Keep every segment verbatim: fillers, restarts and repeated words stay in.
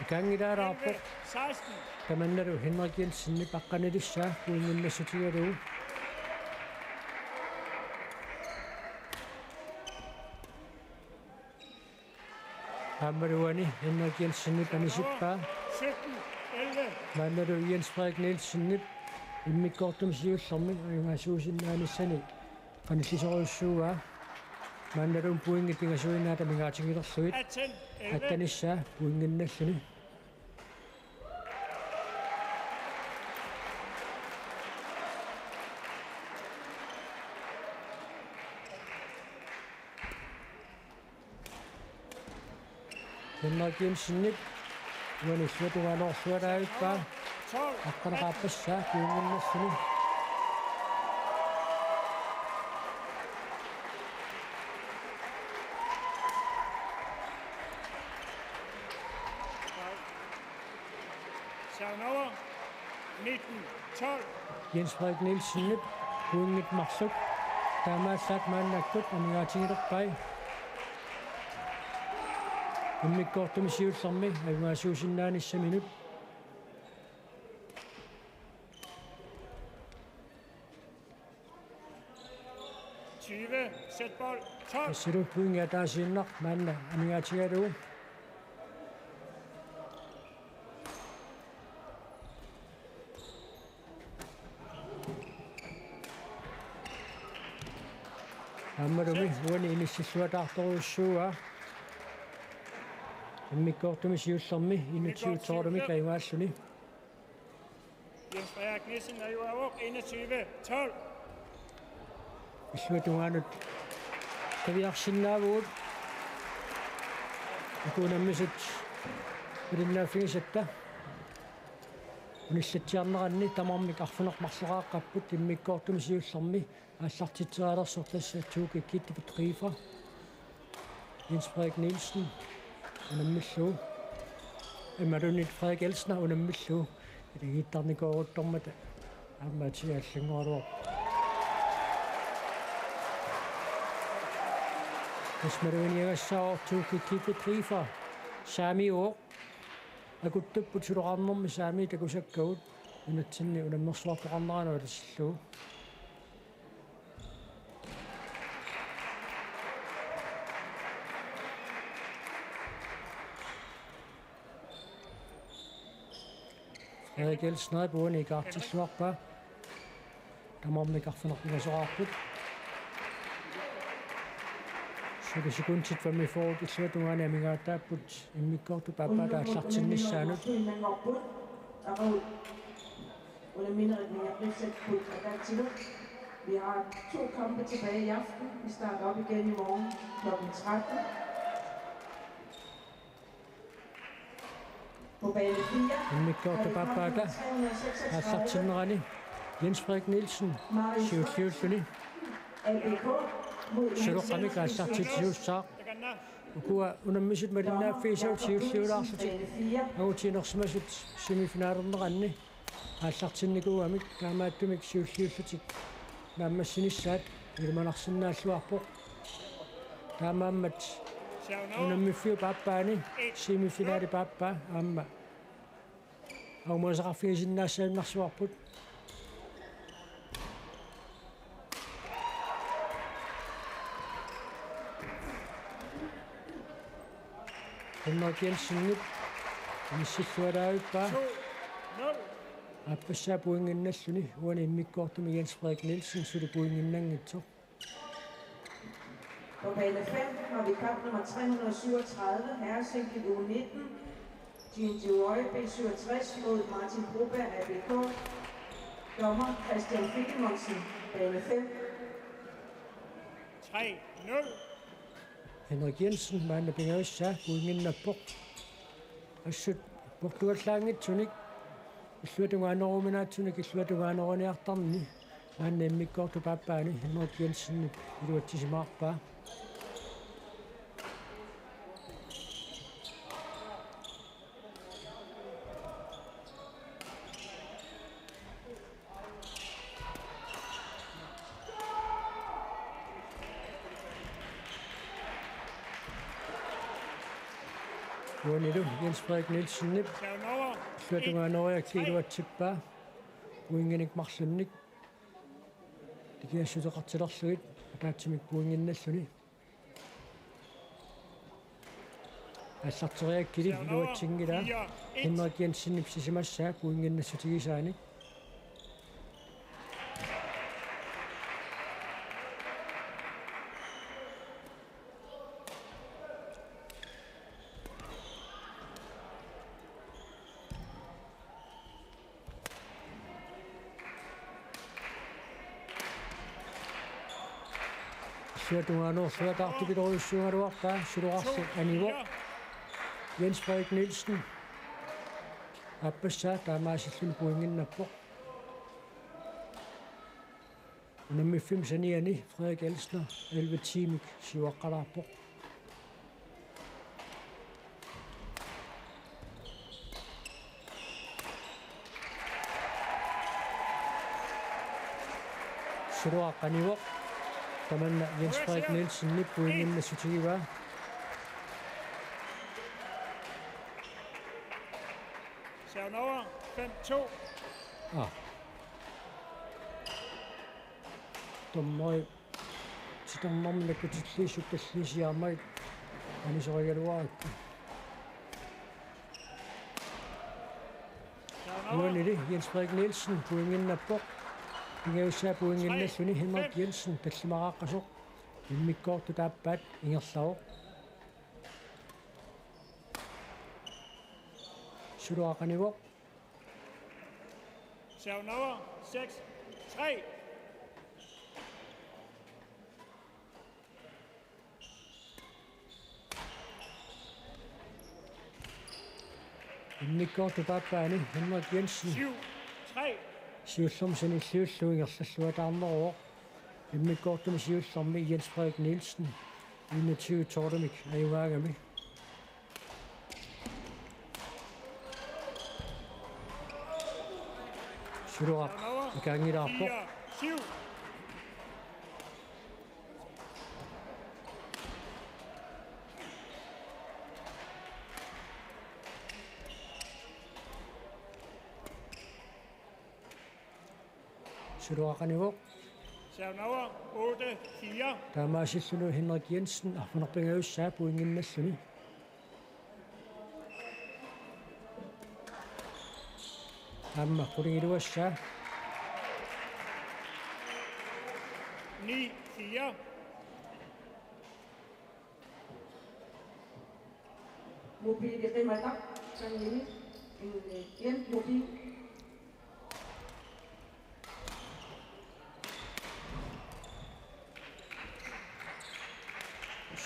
Ikaanngilaaraarpoq. Tamannalu Henrik Jensenip aqqanilissaa pointinnassutigalugu. Aammalu uani Henrik Jensenip anisippaa. Maannalu Jens Frederik Nielsenip immikkoortumi siullermi ajugaasuusinnaanissani qanillisorujussuuaa. Maannalu pointit pingasuinnaat amigaatigilerlugit. Attanissaa pointinnalluni. Henrik Jensenip uani illuatungaanuarluaraavippaa. Aqqaneqaarpassaa pointinnalluni. Turnover. Nitten tolv. Jens Frederik Nielsenip pointit marluk. Taamaallaat maannakkut amigaatigilerpai. Immikkoortumi siullermi ajugaasuusinnaanissaminut. Tyve, sæt bold, tolv. Tassalu pointit ataasiinnaq maanna amigaatigalugu. Aammalumi uani inissilluataartorujussuuaa. Immikkoortumi siullermi enogtyve tolvimik ajugaalluni. Jens Frederik Nielsen, ajugaavoq, enogtyve tolv. Illuatungaanut qiviarsinnaavugut. Uku unammisut malinnaaffigisatta unillatsiarneranni tamarmik arfineq-marloqaaqqapput, immikkoortumi siullermi aallartitserialersoq tassa Tuukki Kittepe Trifa. Jens Frederik Nielsen unammillugu. Imaluunniit Frederik Elsner unammillugu. Ilagiittarnikooruttormata aamma atia allanngoraluarpoq. Tassa maluginiagassaavoq Tuukki Kittepe Trifa. Saamiuvoq. Akuttupput suloqarnermi saamiit takusakkagut. Nunatsinni unammersuartoqarneranut atusillugu. Frederik Elsner uani ikaartilluarpaa. Tamarmik arfineq-pingasoqarput. Suli sekundit femogfyrre illuatungaani amigaataapput. Immikkoortup aappaata aallartinnissaanut. Under minuttet, minuttet, minuttet. Vi har to kampe tilbage i aften. Vi starter op igen i morgen klokken tretten. På bane fire. Immikkoortup aappaata aallartinnerani Jens Frederik Nielsen siulliulluni. A B K mod Suloqqamik aallartitsisuussaaq. Ukua unammisut malinnaaffigisagut siulliulaarlutik angutiinersimasut semifinalerneranni aallartinnikuugamik, taamaattumik siulliullutik naammassinissaat ilimanarsinnaalluarpoq. Taamaammat unammiffiup aappaani semifinalip aappaa aamma amuasaqarfigisinnaassaannarsuarput. Henrik Jensenip inissilluaraavippaa. Aappassaa pointinnalluni, uani immikkoortumi Jens Frederik Nielsen suli pointinnanngitsoq. På bane fem har vi kamp nummer tre hundrede og syvogtredive, herresingle U nitten. Jean Duroy, B syvogtres, mod Martin Broberg, A B K. Dommer Christian Filemonsen, bane fem. Tre nul. Henrik Jensen maanna pingavissaa pointinnappoq. Assut portugallaanngitsunik illuatungaaneruminaatsunik illuatungaaneruniartarnini maanna immikkoortup aappaani Henrik Jensenip iluatsisimaarpaa. Uanilu Jens Frederik Nielsenip illuatungaaneriakkit iluatsippaa pointinik marlunnik. Tikiassuteqartilerlugit ataatsimik pointinnalluni. Aallarteriakkili iluatsinngilaa Henrik Jensenip sisamassaa pointinnassutigisaanik. Illuatungaanut illuataartupiloorujussuugaluarpaa, Suloqarlu anivoq. Jens Frederik Nielsen aappassaa taamaasilluni pointinnappoq. Unammiffimmi saniani Frederik Elsner elleve ti-mik siuaqqalaarpoq. Suloaq anivoq. Tamanna Jens Frederik Nielsenip pointinnassutigaa. Serven over. Fem to. Ah. Dommeri titarnermik nakkutilliissup talliisiaammat anisorigaluarakku. Uanili Jens Frederik Nielsen pointinnappoq. Pingajussaa pointinnalluni Henrik Jensen tallimaqaqqasoq. Immikkoortut aappaat ingerlavoq. Suloaq anivoq. Serven over. Seks tre. Immikkoortup aappaani Henrik Jensen. Syv tre. Siullermik sanilliullugu ingerlalluataarneruvoq. Immikkoortumi siullermi Jens Frederik Nielsen enogtyve tolv-imik ajugaagami. Suloaq ikaanngilaarpoq. Fire syv. Suloaq anivoq. Serven over. Otte fire. Taamaasilluni Henrik Jensen arfineq-pingajussaa pointinnalluni. Aamma qulingiluassaa. Ni fire. Mobiili qimataq sannginik, mm, Jens Mobil.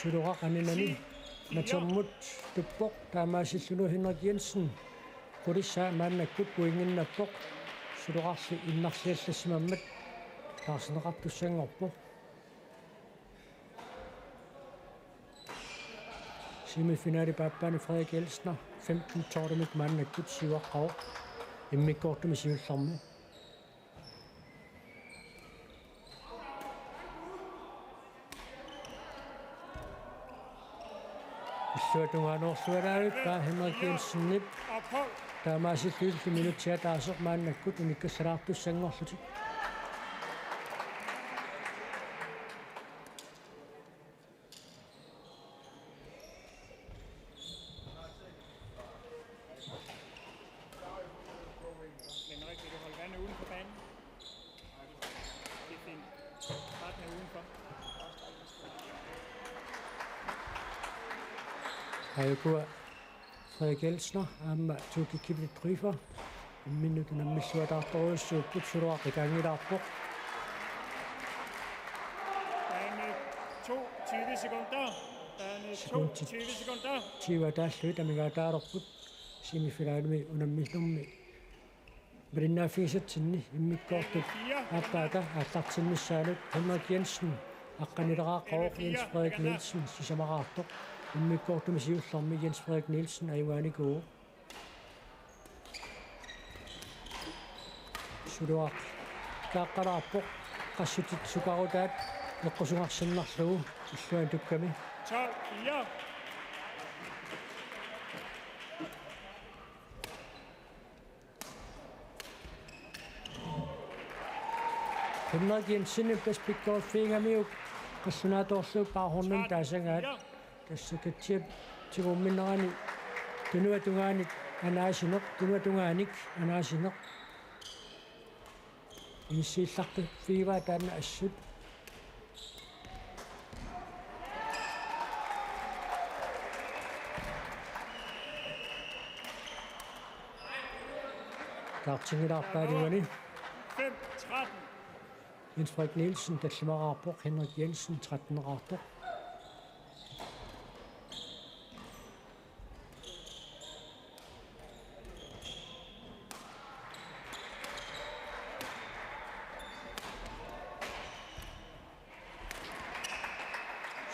Suloaq aninani natermut tuppoq, taamaasilluni Henrik Jensen qulissaa maannakkut pointinnappoq. Suloqarli innarliallassimammat taarserneqartussanngorpoq. Semifinalip aappaani Frederik Elsner femten tolv-imik maannakkut siuaqqavoq immikkoortumi siullermi. Illuatungaanuorlualaarpaa Henrik Jensenip taamaasillunilu minutsit ataaseq maannakkut unikkallaartussanngorlutik. Henrik, vil du holde vandet uden for banen? Det er fint. Bare den er udenfor. Aajukua Frederik Elsner aamma Tuukki Kivitruifa imminnut unammilluataartorujussuupput. Suloaq ikaanngilaarpoq. Banen to tyve sekunder. Banen to tyve sekunder. Tyve ataallugit amigaataalerput semifinalemi unammillermi malinnaaffigisatsinni immikkoortup aappaata aallartinnissaanut. Henrik Jensen aqqanileraqqavoq, Jens Frederik Nielsen sisamaqaartoq. Immikkoortumi siullermi Jens Frederik Nielsen ajugaanikuuvoq. Suloaq ikaaqqalaarpoq, qassutit sukaarutaat eqqusugarsinnarlugu illuanut tukkami. Tolv fire. Henrik Jensen tassa pikkoriffigigaanni qallunaatoorlugu paarhornun taasagaat. Tassa katsiap tigumminerani tunuatungaanit anaasineq, tunuatungaanik anaasineq. Insiillartuffigivaa taanna assut. Taartinngilaarpaaluani. Jens Frederik Nielsen tallimaraarpoq, Henrik Jensen tretteneqartoq.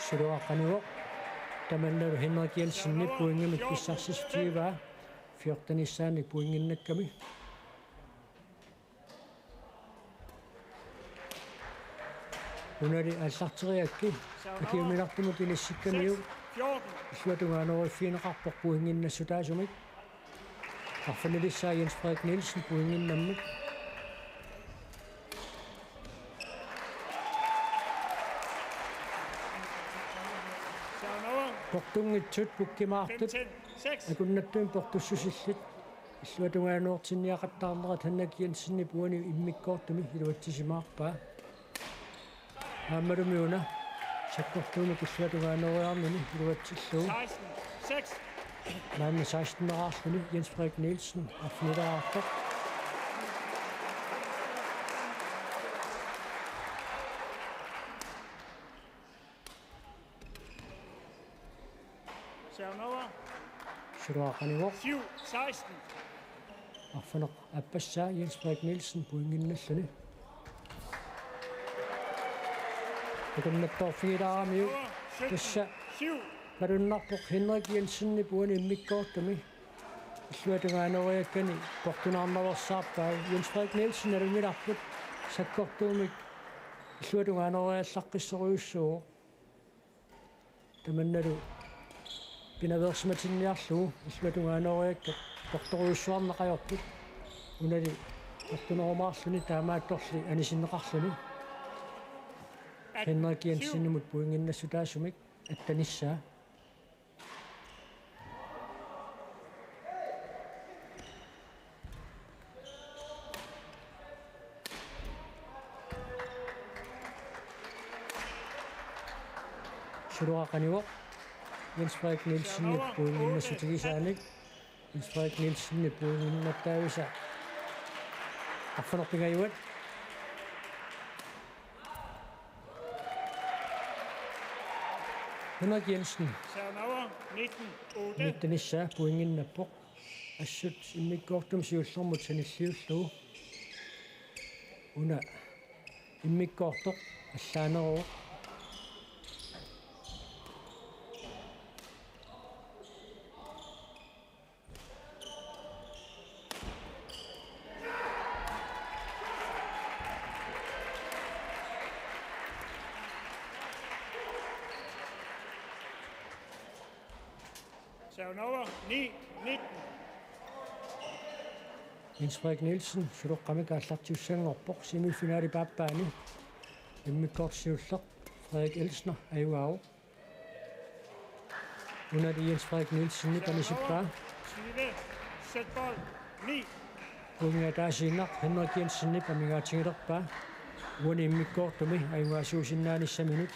Suloraqqanivoq. Tamannalu Henrik Jensenip pointimik pissarsissutigaa. Fjortenissaannik pointinnakkami. Unali aallarteriarakku akiuminartumut inissikkamiuk. Illuatungaanooriffigineqarpoq pointinnassutaasumik. Arfinilissaa Jens Frederik Nielsen pointinnammut. Portunngitsut pukkimaartut. Akunnattunik portussusillit. Illuatungaanoortinniaqattaarnerat Henrik Jensenip uani immikkoortumi iluatsisimaarpaa. Aammalumi una sakkortuumik illuatungaanooriarnini iluatsillugu. Maanna seksten-eraarluni Jens Frederik Nielsen arfinilaartoq. Suloraqqanivoq. Arfineq-aappassaa Jens Frederik Nielsen pointinnalluni. Akunnattoorfigilaaramiuk tassa malunnarpoq Henrik Jensenip uani immikkoortumi. Illuatungaanooriakkani portunaarnaveersaarpai. Jens Frederik Nielsen nalunngilarput sakkortuumik illuatungaanooriallaqqissorujussuuvoq. Tamannalu pinaveersimatinniarlugu illuatungaanooriakkat portorujussuarneq ajorput. Unali portunerumaarluni taamaattorli anisinneqarluni. Henrik Jensenimut pointinnassutaasumik attanissaa. Suloraqqanivoq Jens Frederik Nielsenip pointinnassutigisaanik. Jens Frederik Nielsenip pointinnattaavisa arfineq-pingajuat. Henrik Jensen. Nitten-issaa pointinnappoq. Assut immikkoortumi siullermut sanilliullugu. Una immikkoortoq allaaneruvoq. Turnover ni nitten. Jens Frederik Nielsen suloqqamik aallartiussanngorpoq semifinalip aappaani. Immikkoortoq siulleq Frederik Elsner ajugaavoq. Unali Jens Frederik Nielsenip anisippaa. Tyve, sætbold, ni. Pointi ataasiinnaq Henrik Jensenip amigaatigilerpaa. Uani immikkoortumi ajugaasuusinnaanissaminut.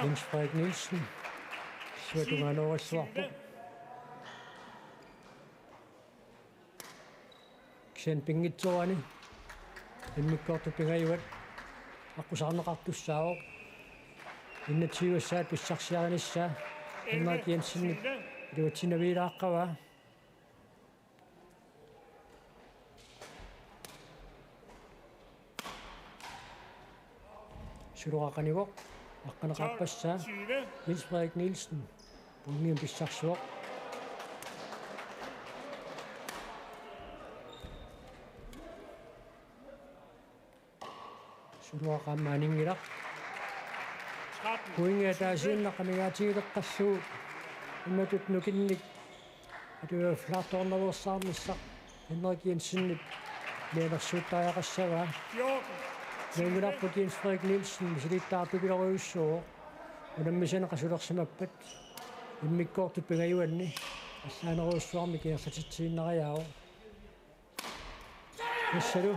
Jens Frederik Nielsen. Illuatungaanoorissuarpoq. Kisianni pinngitsoorani immikkoortut pingajuat aqqusaarneqartussaavoq. Enogtyve-ssaat pissarsiarinissaa Henrik Jensenip iluatsinnaviilaaqqavaa. Suloraqqanivoq, aqqaneqarpassaa, Jens Frederik Nielsen, pointimik pissarsivoq. Suluaqami aninngilaq. Pointi ataasiinnaq amigaatigileqqallugu imatut nukinnik atuifflaartornerussaarnissaq Henrik Jensenip mianersuuttariaqassavaa. Nalunngilarput Jens Frederik Nielsen misilittaartupiloorujussuuvoq. Unammisani qasulersimappat immikkoortut pingajuanni allaanerujussuarmik ingerlatitsiinnariaavoq. Tassalu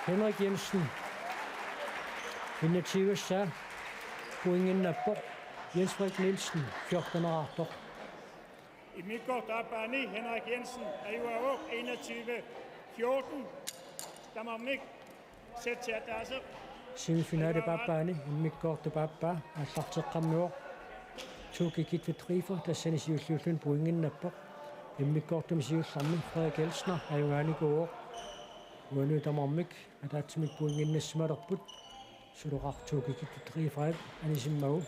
Henrik Jensen enogtyve-ssaa pointinnappoq, Jens Frederik Nielsen fjorteneraartoq. Immikkoortup aappaani Henrik Jensen ajugaavoq enogtyve fjorten. Tamarmik sæt ataaseq. Semifinalip aappaani immikkoortup aappaa aallarteqqammivoq. Toki Kitve Driver tassani siulliulluni pointinnappoq. Immikkoortumi siullermi Frederik Elsner ajugaanikuuvoq. Uani tamarmik ataatsimik pointinnassimalerput. Suluqaq Toki Kitve Driver anisimmagu.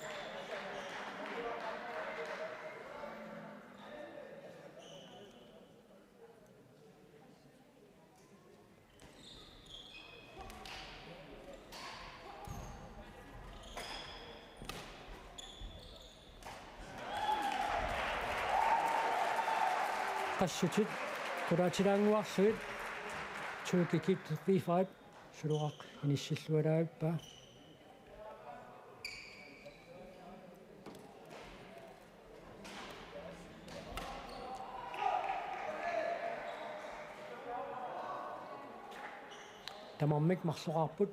Qassutit qulaatilaannguarlugit Toki Kitve Driver suluqaq inissilluarpaa. Tamarmik marloqarput.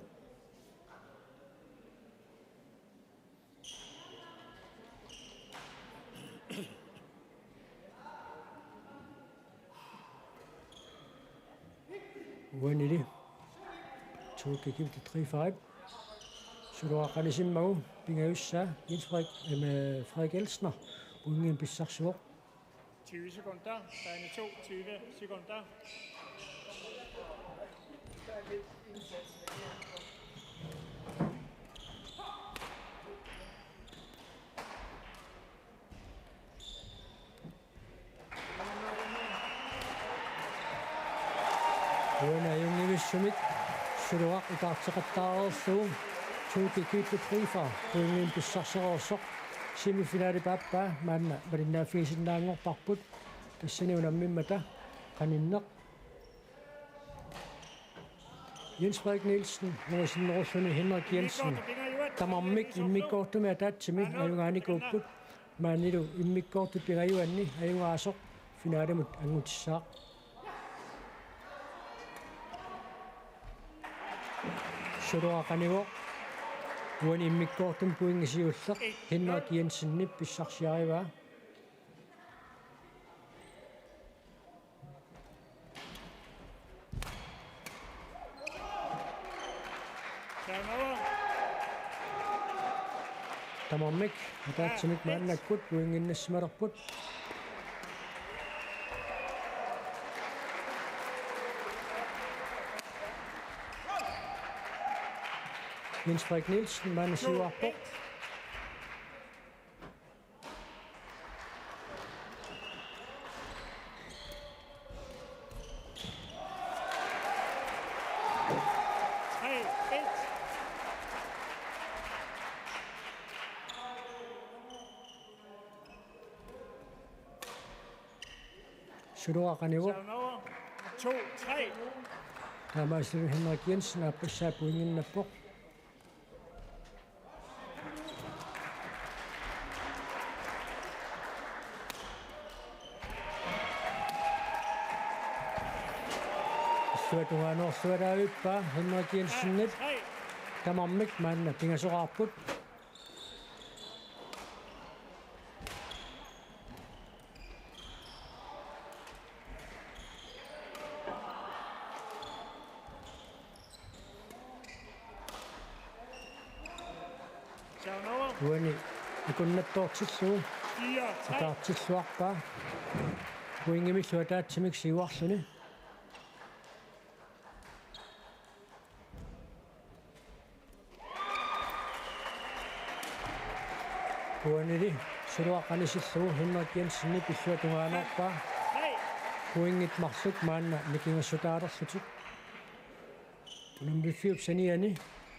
Uanili Toki Kitve Driver suluaqanisimmagu pingajussaa Jens Frederik, em, Frederik Elsner pointinik pissarsivoq. Tyve sekunder. Bane to, tyve sekunder. Uani ajunngivissumik suluaq ikaarteqattaareerlugu Toki Kitve Driver pointinik pissarsereersoq. Semifinalip aappaa maanna malinnaaffigisinnaanngorparput, tassani unammimmata qaninneq. Jens Frederik Nielsen nuisinnerulluni Henrik Jensen tamarmik immikkoortumi ataatsimi ajugaanikuupput. Maanilu immikkoortut pingajuanni ajugaasoq finalimut anngutissaaq. Suluaqanivoq uani immikkoortumi pointi siulleq Henrik Jensenip pissarsiarivaa. Tamarmik ataatsimik maannakkut pointinnassimalerput. Jens Frederik Nielsen maanna siuarpoq. Suluaqanivoq. Taamaasilu Henrik Jensen aappassaa pointinnappoq. Illuatungaanoorsualaarpaa Henrik Jensenip. Tamarmik maanna pingasoqarput. Uani akunnattoortillugu ataatsilluarpaa. Pointimillu ataatsimik siuarluni. Uanili suluaq anisillugu Henrik Jensenip illuatungaanoorpaa. Pointit marluk maanna nikingassutaalerlutik. Unammiffiup saniani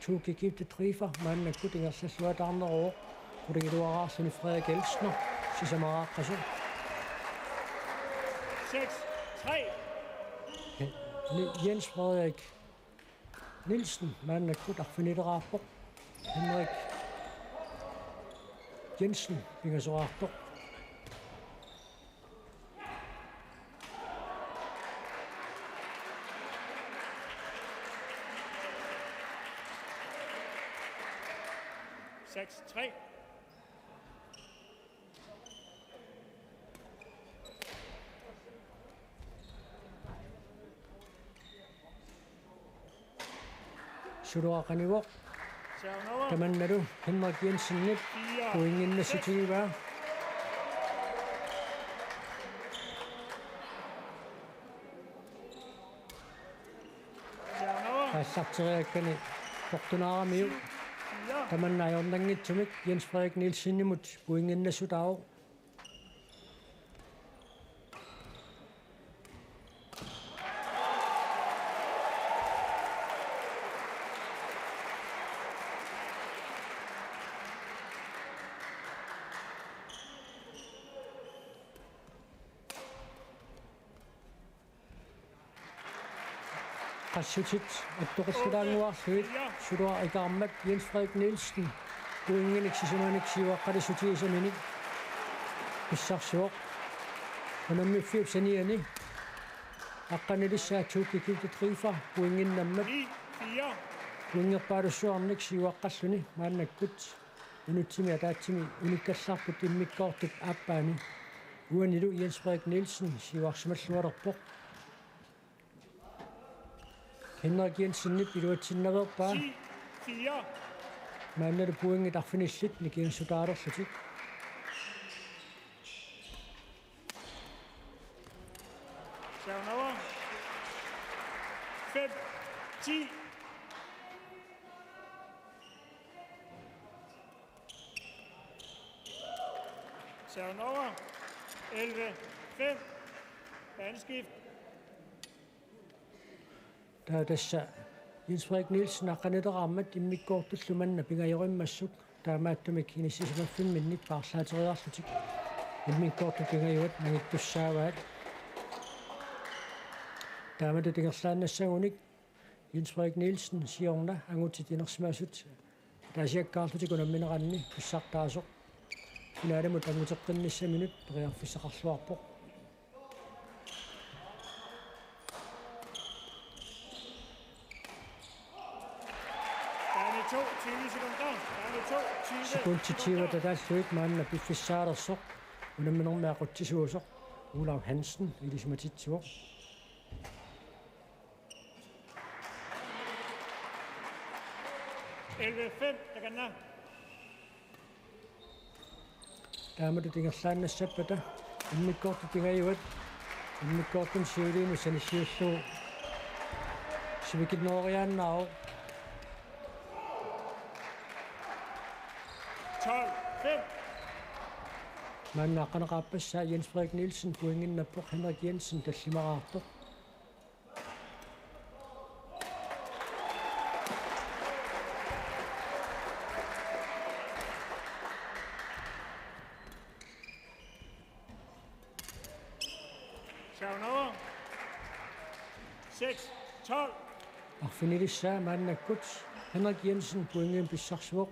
Tuukki Gifted Riifa maannakkut ingerlalluataarneruvoq, qulingiluaraarluni Frederik Elsner sisamaraarpassuaq. Seks tre. Ni-, Jens Frederik Nielsen maannakkut arfinileraarpoq. Henrik Jensen pingasoraartoq. Seks tre. Suluaqanivoq. Tamannalu Henrik Jensenip pointinnassutigivaa. Aallarteriakkani portunaaramiuk. Tamanna ajornanngitsumik Jens Frederik Nielsenimut pointinnassutaa. Qassutit attoqissulanguarlugit suluaq ikaarmat Jens Frederik Nielsen pointinik sisamanik siuaqqalissutigisaminik pissarsivoq. Unammiffiup saniani aqqanilissaa Tuukki Gifted Riifa pointinnammat pointerpaalussuarnik siuaqqalluni maannakkut minutsimi ataatsimi unikkallarput immikkoortup aappaani. Uanilu Jens Frederik Nielsen siuarsimallualerpoq. Henrik Jensenip iluatsinnaveerpaa. Maannalu pointit arfinillit nikingassutaalerlutik. Turnover. Fem ti. Turnover. Elleve fem. Anskift. Taava tassa Jens Frederik Nielsen aqqanileraarmat immikkoortullu manna pingajorimmassuk, taamaattumik inissisimaffimmit paarlaateriarlutik immikkoortut pingajuat nangittussaavaat. Taamatut ingerlaannassagunik Jens Frederik Nielsen siorna angutit inersimasut ataasiakkaarlutik unammineranni pissartaasoq finaalimut anguteqqinnissaminut periarfissaqarluarpoq. Sekundit tyve tataallugit maanna piffissaalersoq unamminermi aqutsisuusoq Olav Hansen ilisimatitsivoq. Elleve fem, takanna. Taamatut ingerlaannassappata immikkoortut pingajuat immikkoortuni siuliini sanilliullugu sivikinooriaannaavoq. Tolv fem. Maanna aqqaneqarpassaa Jens Frederik Nielsen pointinnappoq, Henrik Jensen tallimaraartoq. Turnover. Seks tolv. Arfinilissaa maannakkut Henrik Jensen pointimik pissarsivoq.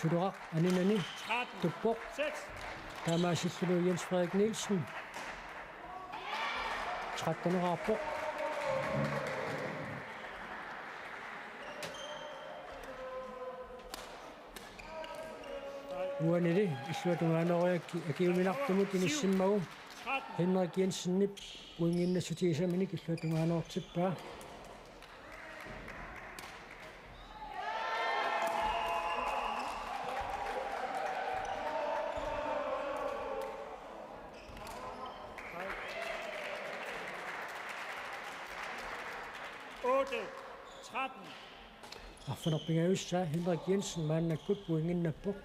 Suluaq aninani tuppoq. Taamaasilluni Jens Frederik Nielsen tretteneqarpoq. Uanili illuatungaanerup akiuminartumut inissimmagu Henrik Jensenip pointinnassutigissaminik illuatungaanerutsippaa. Otte tretten. Arfineq-pingajussaa Henrik Jensen maannakkut pointinnappoq.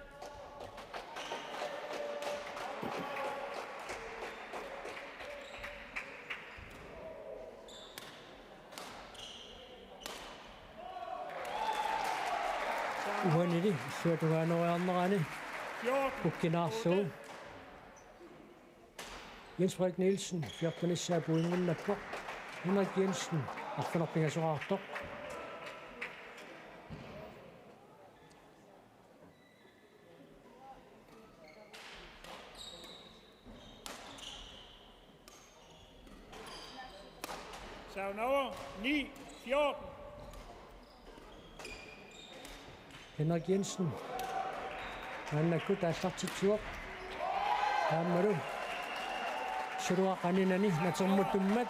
Uanili illuatungaaneriarnerani kukkinaarlugu. Jens Frederik Nielsen fjortenissaa pointinnappoq. Henrik Jensen arfineq-pingasoraartoq. Saanava ni fjorten. Henrik Jensen. Maannakkut aallartitsivoq. Aammalu Suluaq aninani natermut tummat.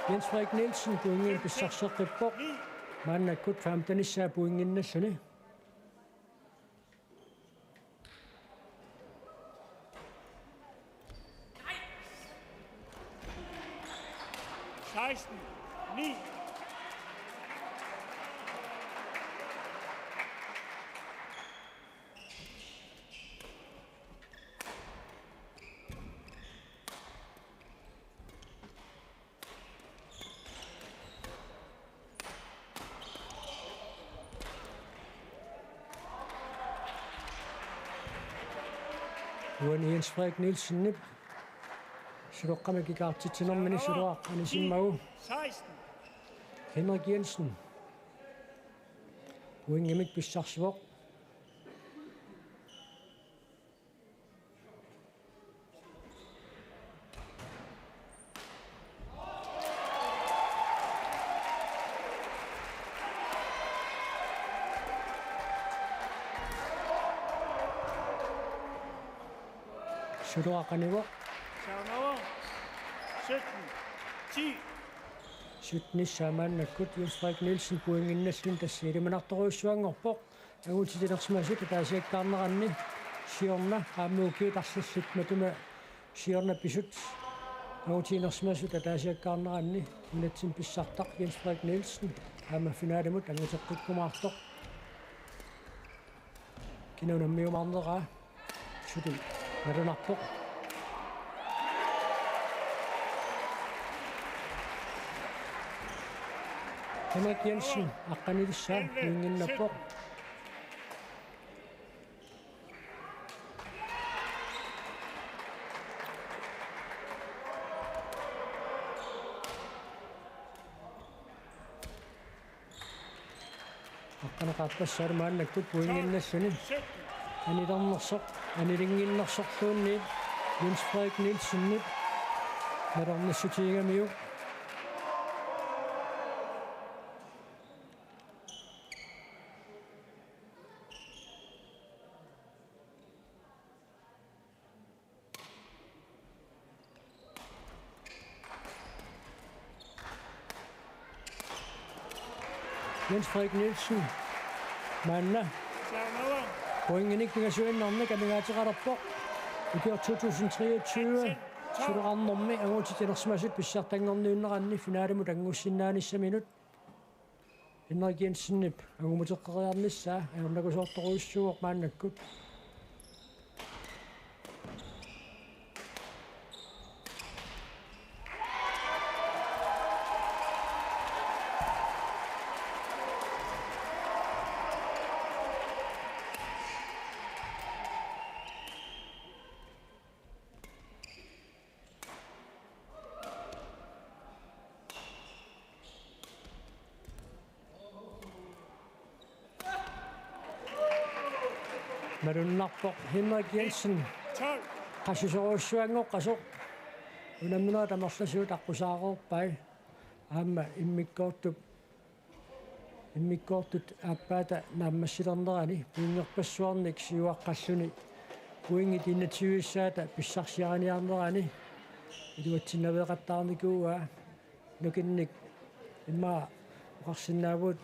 Jens Frederik Nielsen pointinik pissarseqqippoq. Maannakkut femtenissaa pointinnalluni. Seksten ni. Uani Jens Frederik Nielsenip Suluaqqamik kikaartitsinermini Suluaq anisimmagu. Henrik Jensen pointimik pissarsivoq. Suluaq anivoq. Saanava sytten ti. Syttenissaa maannakkut Jens Frederik Nielsen pointinnalluni tassa ilimanartorujussuanngorpoq. Angutit inersimasut ataasiakkaarneranni siorna aamma ukiut arlallit matuma siorna pisut. Angutit inersimasut ataasiakkaarneranni nunatsinni pissartaq Jens Frederik Nielsen aamma finalimut anguteqqikkumaartoq. Kina unammiumaarneraa suli nalunarpoq. Henrik Jensen aqqanilissaa pointinnappoq. Aqqaneq-aappassaa maannakkut pointinnalluni. Anilernersoq, anilinnginnersorluunniit Jens Frederik Nielsenip nalornissutigigamiuk. Jens Frederik Nielsen maanna pointinik pingasuinnarnik amigaateqalerpoq. Ukioq to tusind treogtyve Suluarnermi angutit inersimasut pissartanngorniunneranni finalimut angusinnaanissaminut. Henrik Jensenip angumuteqqeriarnissaa ajornakusoortorujussuuvoq maannakkut. Malunnarpoq Henrik Jensen. Qasusorujussuanngoqqasoq. Unamminerit amerlasuut aqqusaareerpai. Aamma immikkoortup, immikkoortut aappaata naammassilernerani pointerpassuarnik siuaqqalluni pointit enogtyve-issaata pissarsiariniarnerani iluatsinnaveeqattaarnikuuaa. Nukinnik immaqa oqarsinnaavugut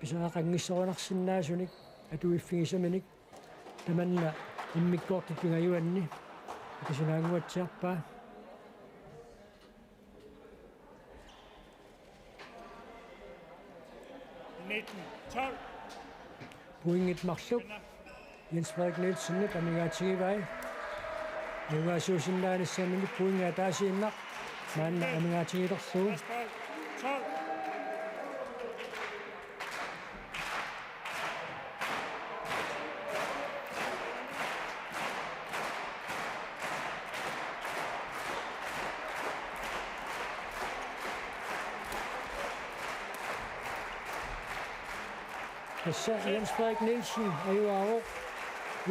pisariaqanngissorunarsinnaasunik atuiffigisaminik tamanna immikkoortut pingajuanni akisunaannguatsiarpaa. Nitten tolv. Pointit marluk Jens Frederik Nielsenip amigaatigivai. Ajugaasuusinnaanissaminut pointi ataasiinnaq maanna amigaatigilerlugu. Tassa Jens Frederik Nielsen ajugaavoq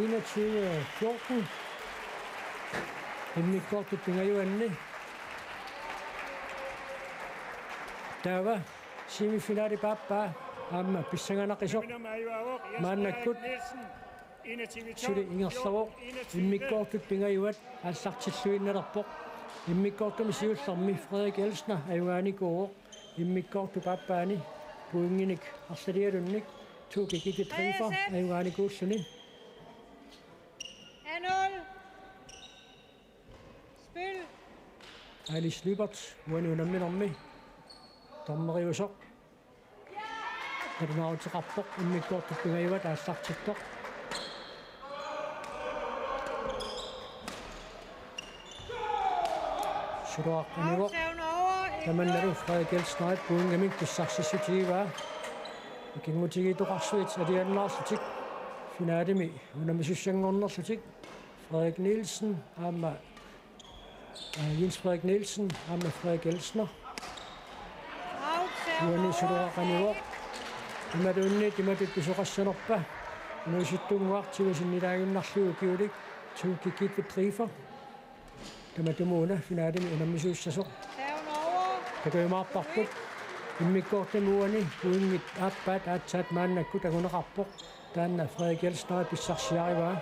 enogtyve fjorten. Immikkoortut pingajuanni. Taava semifinalip aappaa aamma pissanganaqasoq maannakkut. Suli ingerlavoq immikkoortut pingajuat aallartilluinnalerpoq. Immikkoortumi siullermi Frederik Elsner ajugaanikuuvoq. Immikkoortup aappaani pointinik arlalialunnik Tuuki Gitte Trifer ajugaanikuulluni. Spil. Alice Lyberth uani unamminermi dommeriusoq. Nalunaaruteqarpoq immikkoortut pingajuat aallartittoq. Suluaqqanivoq. Tamannalu Frederik Elsnerip pointimik pissarsissutigivaa. Ikinngutigiittoqarsuit aliannaarlutik finalemi unammisussanngornerlutik Frederik Nielsen aamma Jens Frederik Nielsen aamma Frederik Elsner. Uani suluaqqanivoq. Imaluunniit imatut pisoqassanerpa. Inuusuttunnguaq tigusinnilaaginnarlugu ukiulik Tuuki Gitte Trifer. Tamatumuuna finalemi unammisuussasoq. Takujumaarparput. Immikkoortumi uani pointit aappaat aatsaat maannakkut anguneqarpoq. Taanna Frederik Elsner pissarsiarivaa.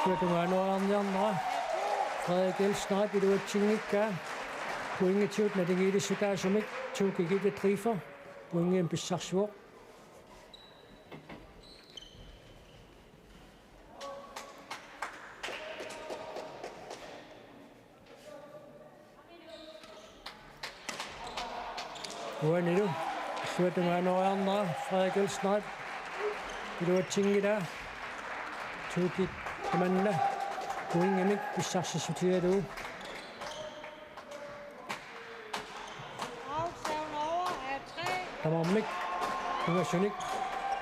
Suatungaanoriarniarnera Frederik Elsnerip iluatsinngikkaa pointigut naligiilissutaasumik Tuuki Gitte Trifer pointimik pissarsivoq. Uanilu suatungaanoriarnera Frederik Elsnerip iluatsinngilaa Tuuki tamanna pointimik pissarsissutigalugu. Tamarmik pingasunik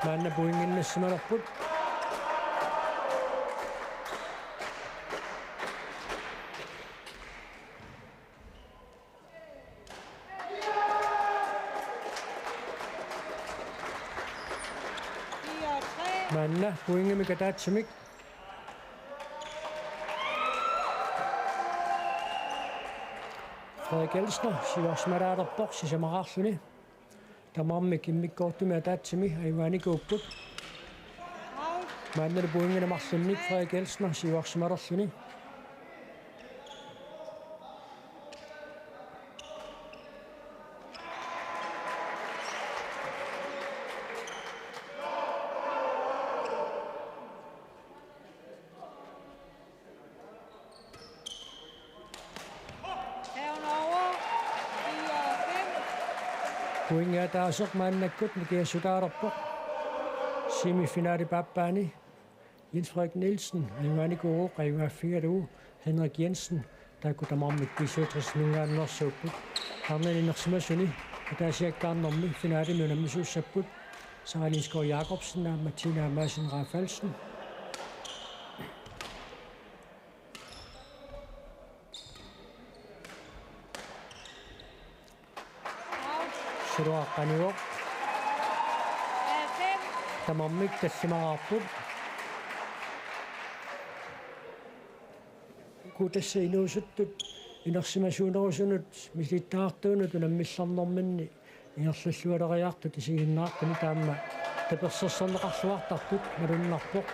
maanna pointinnassimalerput. Maanna pointimik ataatsimik Frederik Elsner siuarsimalaalerpoq sisamaqarluni. Tamarmik immikkoortumi ataatsimi ajugaanikuupput. Maannalu pointinik marlunnik Frederik Elsner siuarsimalerluni. Pointit ataaseq maannakkut nikingassutaalerpoq. Semifinalip aappaani Jens Frederik Nielsen ajugaanikuuvoq ajugaaffigalugu Henrik Jensen, taakku tamarmik B syvogtres-iminngaanneersuupput. Arnani inersimasuni ataasiakkaarnermi finalemi unammisuussapput Sara Lindskov Jacobsen aamma Tina Madsen Rafaelsen. Suluaqqanivoq. Tamarmik tallimaqarput. Uku tassa inuusuttut inersimasuunerusunut misilittagartuunut unammillernerminni ingerlallualeriartut isiginnaartuni taama tapersersorneqarluartartut malunnarpoq.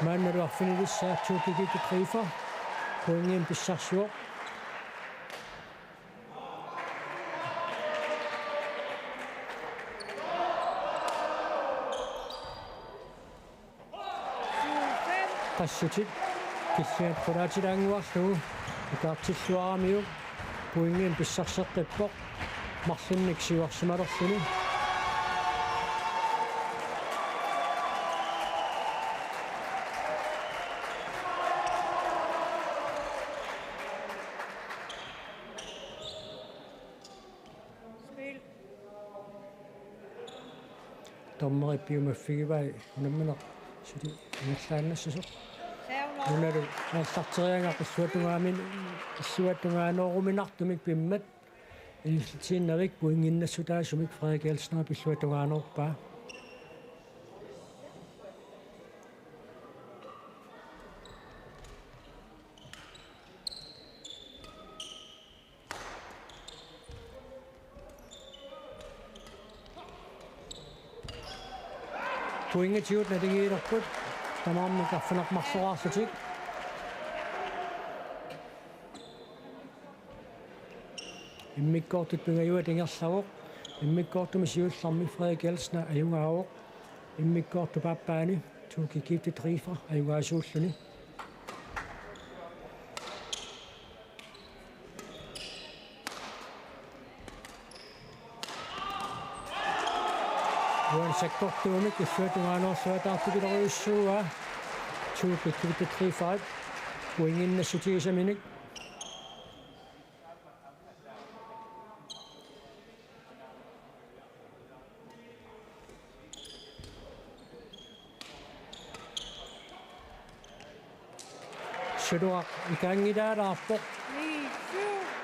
Maannalu arfinilissaa Tuuki Gifted Reefer pointinik pissarsivoq. Qassutit killiat qulaatilaannguarlugu ikaartilluaramiuk pointinik pissarseqqippoq marlunnik siuarsimalerluni. Dommerip piumaffigivai unammineq suli ingerlaannassasoq. Unalu aallarteriarlugit illuatungaani, illuatungaaneruminartumik pimmat ingerlatiinnarlutik pointinnassutaasumik Frederik Elsner illuatungaaneerpaa. Pointigut naligiilerput tamarmik arfineq-marloraarlutik. Immikkoortut pingajuat ingerlavoq. Immikkoortumi siullermi Frederik Elsner ajugaavoq. Immikkoortup aappaani Tuuki Gifted Reefer ajugaasuulluni. Uani sakkortuumik illuatungaaneersuataartipilorujussua Tuuki Gifted Reefer pointinnassutigisaminik. Suloraq ikaanngilaalaarpoq.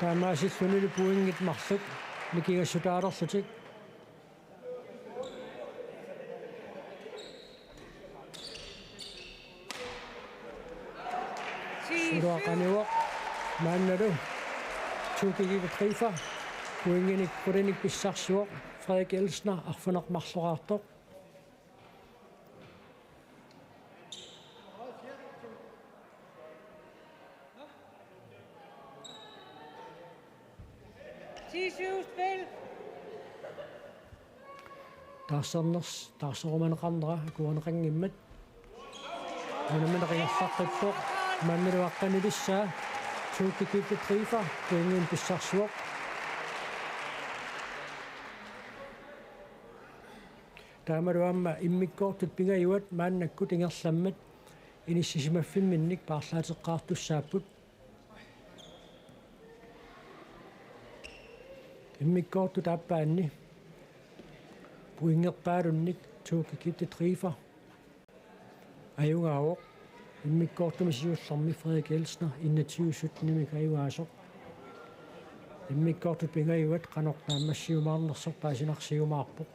Taamaasillunilu pointit marluk nikingassutaalerlutik. Suloraq qanivoq maannalu Tuuki Gifted Reefer pointinik qulinik pissarsivoq, Frederik Elsner arfineq-marloraartoq. Ti syv spil. Taarserner-, taarserumaneqarnera akuerineqanngimmat. Unammineq ingerlaqqippoq. Maannalu aqqanilissaa Tuuki Gifted Reefer pointinik pissarsivoq. Taamalu aamma immikkoortut pingajuat maannakkut ingerlammat inissisimaffimmik paarlaateqqaartussaapput. Immikkoortut aappaanni pointerpaalunnik Tuuki Gifted Reefer ajugaavoq. Immikkoortumi siullermi Frederik Elsner enogtyve syttenimik ajugaasoq. Immikkoortut pingajuat qanoq naammassiumaarnersoq paasinarsiumaarpoq.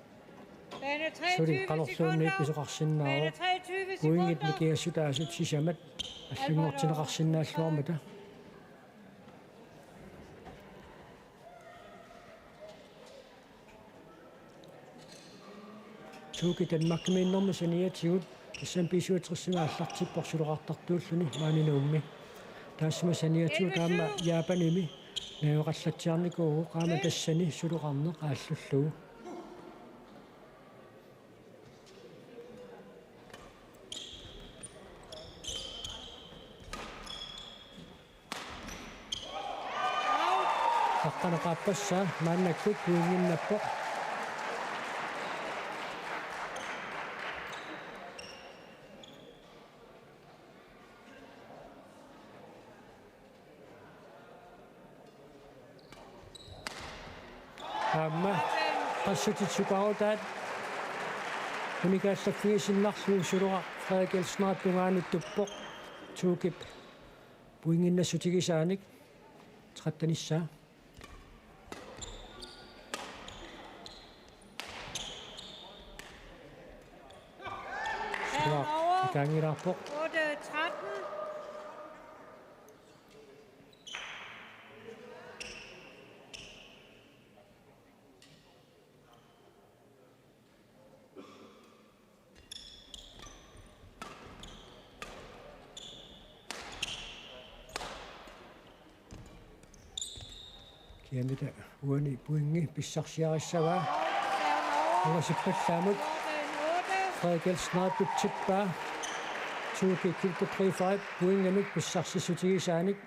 Suli qanorluunniit pisoqarsinnaavoq. Pointit nikingassutaasut sisamat allanngortinneqarsinnaalluarmata. Tuuki Danmarkimiinnermi saniatigut tassami B syvogtresimi aallartippoq suloqartartuulluni maani Nuummi. Taassuma saniatigut aamma Japanimi najugaqallatsiarnikuuvoq aamma tassani suloqarneq aallullugu. Aqqaneq-aappassaa maannakkut pointinnappoq. Aamma qassutit sukaarutaat unikaallaffigisinnaarlugu suloraq Frederik Elsnerip tungaanut tuppoq Tuukip pointinnassutigisaanik. Trettenissaa. Suloraq ikaanngilaarpoq. Otte tretten. Kiamita uani pointi pissarsiarissavaa. Ungasippallaamut Frederik Elsner tutsippaa. Tuuki Kilde tre fem pointimik pissarsissutigisaanik.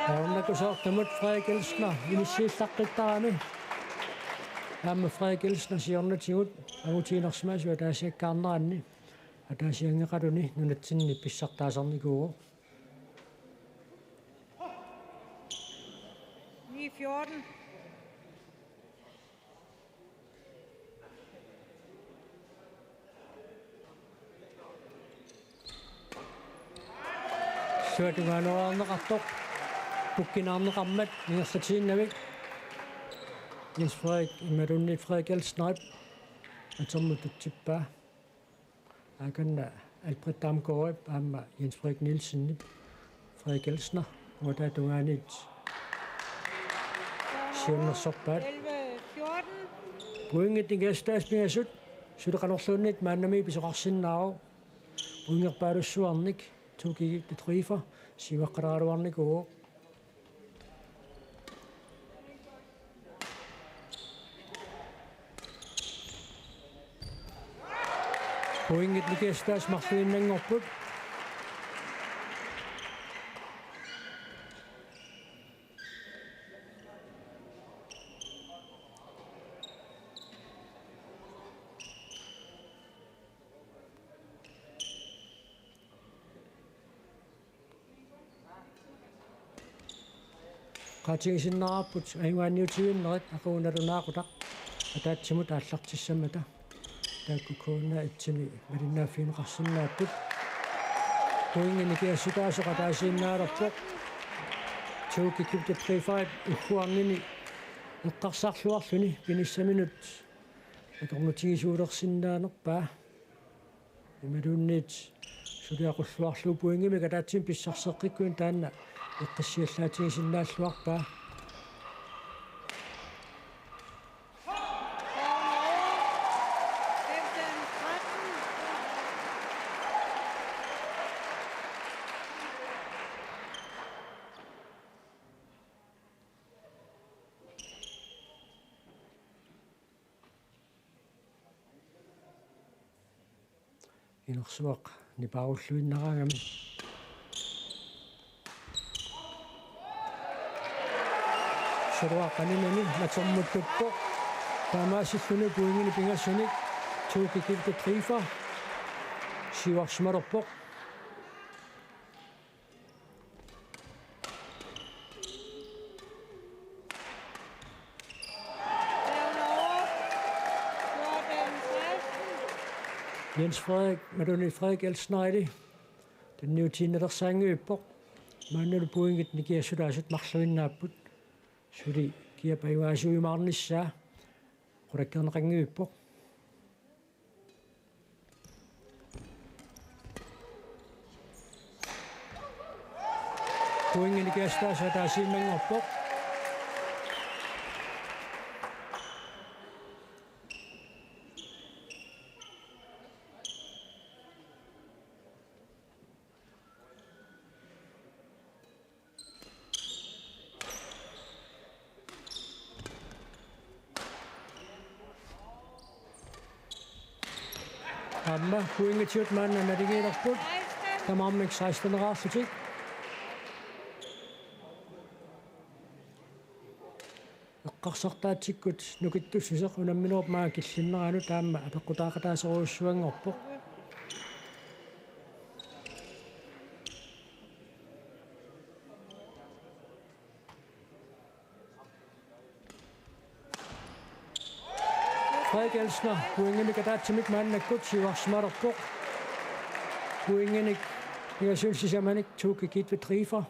Taunnakusoortumut Frederik Elsner inissiillaqqittarami. Aamma Frederik Elsner siornatigut angutiinersimasoq ataasiakkaarneranni ataasianngeqaluni nunatsinni pissartaasarnikuuvoq. Ni fjorten. Illuatungaanut tungaanut pukkinarneqarmat ingerlatiinnarlugu. Jens Frederik imaluunniit Frederik Elsner atormut tutsippaa. Akanna Albert Damgaardip aamma Jens Frederik Nielsenip Frederik Elsner uataa tungaaniit siunnersorpaat. Pointit nikingassutaasut pingasut suli qanorluunniit maannamut pisoqarsinnaavoq. Pointerpaalussuarnik Tuuki Kilde tre fem siuaqqalaaruarnikuuvoq. Pointit nikingassutaasut marluinnanngorput. Qaatigisinnaavarput ajugaanniutivinnerit aqagu nalunaaqutaq ataatsimut aallartissammata. Taakku K N R et-imi malinnaaffigineqarsinnaapput. Pointit nikingassutaasut ataasiinnaalerput. Tuuki Kilde tre fem ugguarnini eqqarsarluarluni pinissaminut akornutigisuulersinnaanerpaa. Imaluunniit suli aqulluarlugu pointimik ataatsimik pissarseqqikkunik taanna eqqissiallaatigisinnaalluarpaa. Inersuaq nipaarulluinnaraangami. Suruaq qaninani natermuttuppoq. Taamaasilluni pointinik pingasunik Tuuki Kilde tre fem siuarsimalerpoq. Jens Frederik, imaluunniit Frederik Elsner, tunniutiinnalersaanngivippoq. Maannalu pointit nikingassutaasut marluinnaapput. Suli kiap ajugaasuujumaarnissaa qulakkeerneqanngivippoq. Pointit nikingassutaasut ataasiinnanngorput. Aamma pointigut maanna naligiilerput. Tamarmik seksten-eraarlutik. Eqqarsartaatsikkut nukittussuseq unamminerup maanga killinneranut aamma apeqqutaaqataasorujussuanngorpoq. Frederik Elsner, pointimik ataatsimik maannakkut siuarsimalerpoq. Pointinik pingasunik sisamanik Tuuki Kilde tre fem.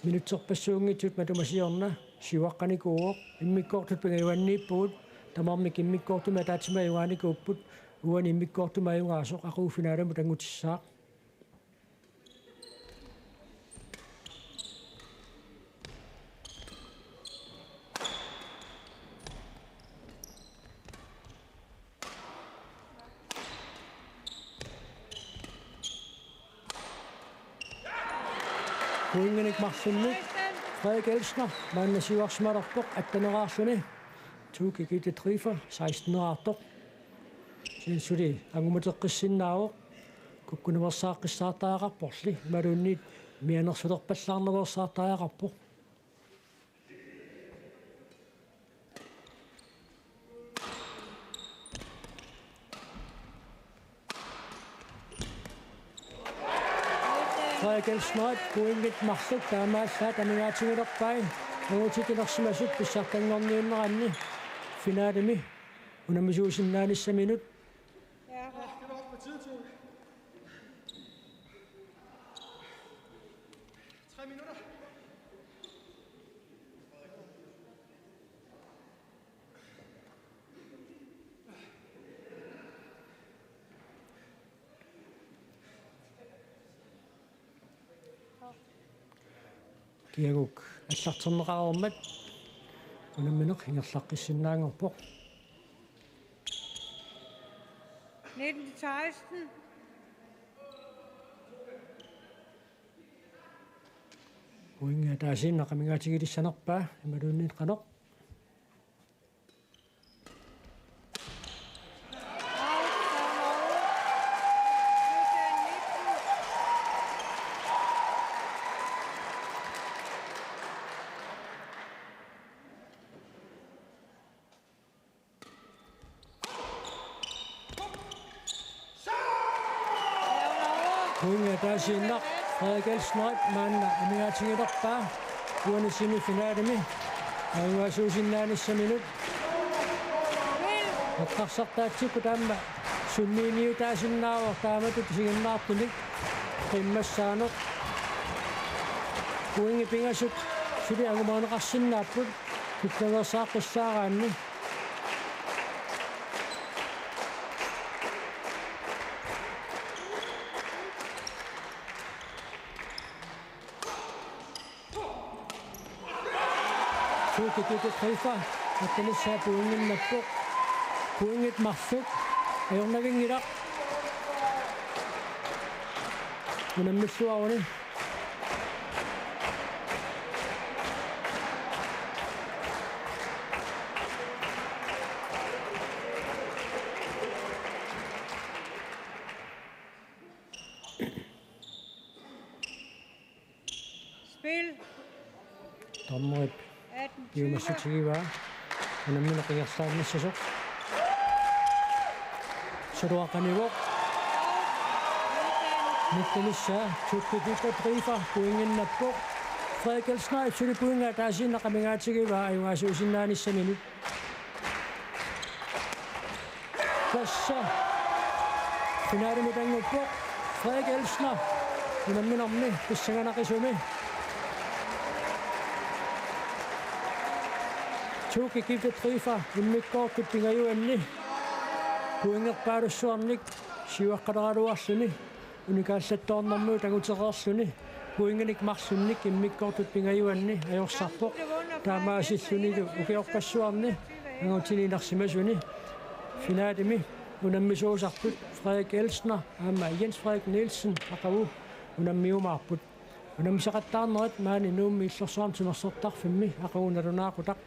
Minutserpassuunngitsut matuma siorna siuaqqanikuuvoq, immikkoortut pingajuanniippugut, tamarmik immikkoortumik ataatsimik ajugaanikuupput, uani immikkoortumik ajugaasoq aqagu finalimut anngutissaaq. Pointinik marlunnik Frederik Elsner maanna siuarsimalerpoq atteneraarluni. Tuukki Gitte Driver seksteneraartoq. Kisianni suli angumateqqissinnaavoq. Kukkunaveersaaqqissaartariaqarporli imaluunniit mianersulerpallaarnaveersaartariaqarpoq. Frederik Elsner pointit marluk taamaallaat amigaatigilerpai angutit inersimasut pissartanngorniunneranni finalemi unammisuusinnaanissaminut. Kiaguk allarterneqareermat unammineq ingerlaqqissinnaanngorpoq. Nitten seksten. Pointit ataasiinnaq amigaatigilissanerpaa imaluunniit qanoq. Pointit ataasiinnaq Frederik Elsner maanna amigaatigilerpaa uani semifinalemi ajugaasuusinnaanissaminnut. Eqqarsartaatsikkut aamma sunniiniutaasinnaavoq taamatut isiginnaartunik qimmassaanut. Pointit pingasut suli angumaneqarsinnaapput kukkunaveersaaqqissaaraanni. Tuukki Gitte Driver attenissaa pointinnappoq. Pointit marluk ajornavinngilaq. Unammilluaruni. Spil. Dommerit atten tyve. Piumassutigivaa unammineq ingerlaannassasoq. Suluaqanivoq. Nittenissaa Tuukki Gitte Driver pointinnappoq. Frederik Elsner suli pointit ataasiinnaq amigaatigivaa ajugaasuusinnaanissaminut. Tassa finalimut annguppoq Frederik Elsner unamminermi pissanganaqisumi. Tuukki Gitte Driver immikkoortut pingajuanni pointerpaalussuarnik siuaqqaleraluarluni unikaallattoornermigut angutereerluni pointinik marlunnik immikkoortut pingajuanni ajorsarpoq. Taamaasillunilu ukiorpassuarni angutini inersimasuni finalimi unammisuusarput Frederik Elsner aamma Jens Frederik Nielsen aqagu unammiumaarput. Unammisaqattaarnerit maani Nuummi Illorsuarmi Timersortarfimmi aqagu nalunaaqutaq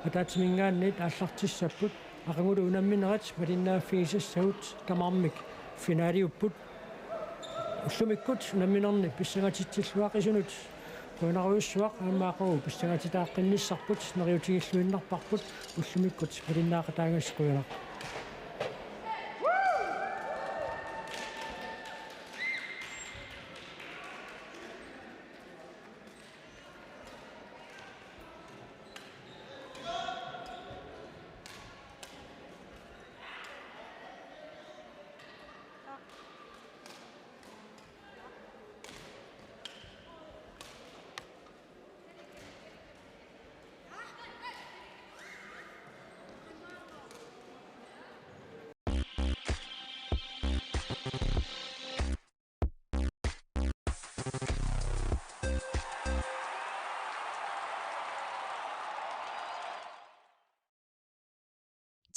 ataatsimiingaanniit aallartissapput. Aqagulu unamminerit malinnaaffigisassagut tamarmik finaliupput. Ullumikkut unamminerni pissangatitsilluaqisunut qujanarujussuaq aamma aqagu pissangatitaaqqinnissapput neriutigilluinnarparput ullumikkut malinnaaqataangassi qujanaq.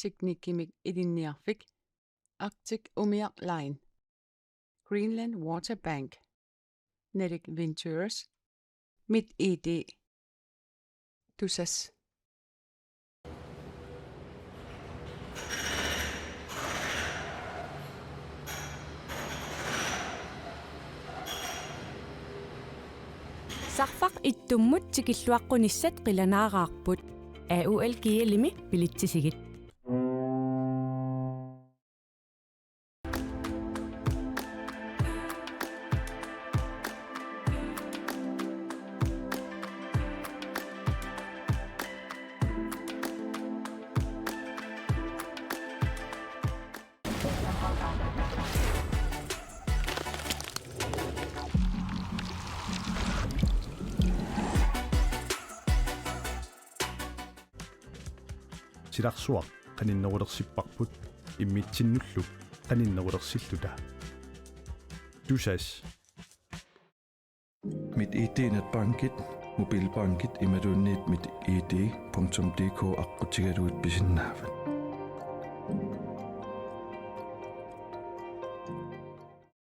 Teknikkimik ilinniarfik Arctic Umiaq Line, Greenland Water Bank, Nalik Ventures, MitID. Tusass. Sarfaq ittummut tikilluaqqunissat qilanaaraarput. A U L G L-imi billetsisigit. Silarsuaq qaninnerulersipparput immitsinnullu qaninnerulersilluta. Tusass. MitID netbankit, mobilbankit imaluunniit mitid punktum dk aqqutigalugit pisinnaavat.